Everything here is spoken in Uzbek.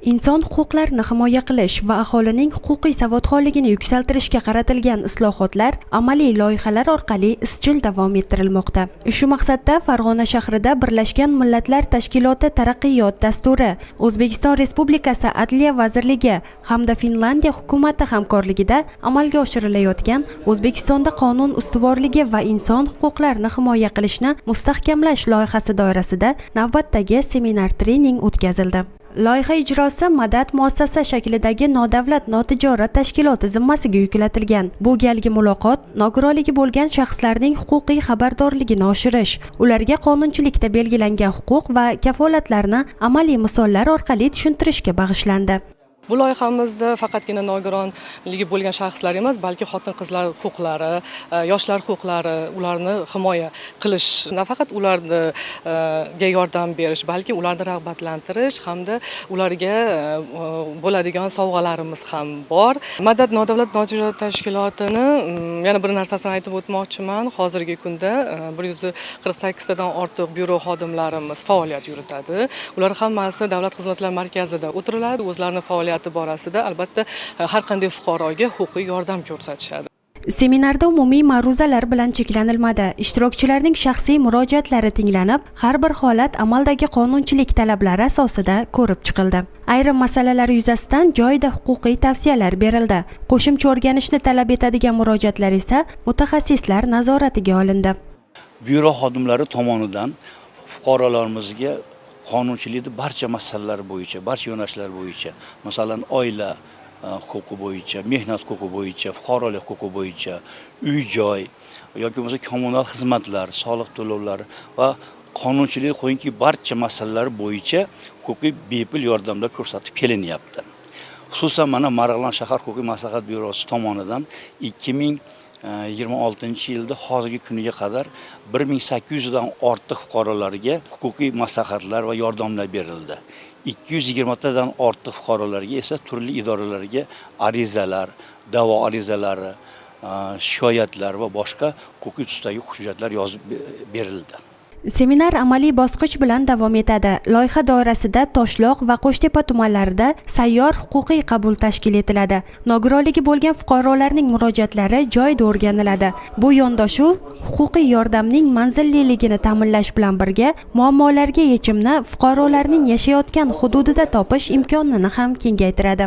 Inson huquqlarini himoya qilish va aholining huquqiy savodxonligini yuksaltirishga qaratilgan islohotlar amaliy loyihalar orqali izchil davom ettirilmoqda. Shu maqsadda Farg'ona shahrida Birlashgan Millatlar Tashkiloti Taraqqiyot dasturi, O'zbekiston Respublikasi Adliya vazirligi hamda Finlandiya hukumati hamkorligida amalga oshirilayotgan O'zbekistonda qonun ustuvorligi va inson huquqlarini himoya qilishni mustahkamlash loyihasi doirasida navbatdagi seminar trening o'tkazildi. Loyiha ijrosi Madad muassasa shaklidagi nodavlat notijorat tashkiloti zimmasiga yuklatilgan. Bu galgi muloqot nogironligi bo'lgan shaxslarning huquqiy xabardorligini oshirish, ularga qonunchilikda belgilangan huquq va kafolatlarni amaliy misollar orqali tushuntirishga bag'ishlandi. Bu loyihamizda faqatgina nogironligi bo'lgan shaxslar emas, balki xotin-qizlar huquqlari, yoshlar huquqlari, ularni himoya qilish, nafaqat ularga yordam berish, balki ularni rag'batlantirish hamda ularga bo'ladigan sovg'alarimiz ham bor. Madad nodavlat notijorat tashkilotini yana bir narsasini aytib o'tmoqchiman. Hozirgi kunda 148 tadan ortiq byuro xodimlarimiz faoliyat yuritadi. Ular hammasi davlat xizmatlari markazida o'tiriladi, o'zlarini faoliyati borasida albatta har qanday fuqaroga huquqiy yordam ko'rsatishadi. Seminarda umumiy ma'ruzalar bilan cheklanilmadi. Ishtirokchilarning shaxsiy murojaatlari tinglanib, har bir holat amaldagi qonunchilik talablari asosida ko'rib chiqildi. Ayrim masalalar yuzasidan joyida huquqiy tavsiyalar berildi. Qo'shimcha o'rganishni talab etadigan murojaatlar esa mutaxassislar nazoratiga olindi. Byuro xodimlari tomonidan fuqarolarimizga qonunchilikni barcha masalalar bo'yicha, barcha yo'nalishlar bo'yicha, masalan, oila huquqi bo'yicha, mehnat huquqi bo'yicha, fuqarolik huquqi bo'yicha, uy-joy yoki bo'lmasa kommunal xizmatlar, soliq to'lovlari va qonunchilik qo'yinki barcha masalalar bo'yicha huquqiy bepul yordamlar ko'rsatib kelinyapti. Xususan, mana Marg'ilon shahar huquqiy maslahat byurosi tomonidan 2026-yilda hozirgi kuniga qadar 1800 dan ortiq fuqarolarga huquqiy maslahatlar va yordamlar berildi. 220 dan ortiq fuqarolarga esa turli idoralarga arizalar, da'vo arizalari, shikoyatlar va boshqa huquqiy tusdagi hujjatlar yozib berildi. Seminar amaliy bosqich bilan davom etadi. Loyiha doirasida Toshloq va Qo'shtepa tumanlarida sayyor huquqiy qabul tashkil etiladi. Nogironligi bo'lgan fuqarolarning murojaatlari joyida o'rganiladi. Bu yondashuv huquqiy yordamning manzilliligini ta'minlash bilan birga muammolarga yechimni fuqarolarning yashayotgan hududida topish imkonini ham kengaytiradi.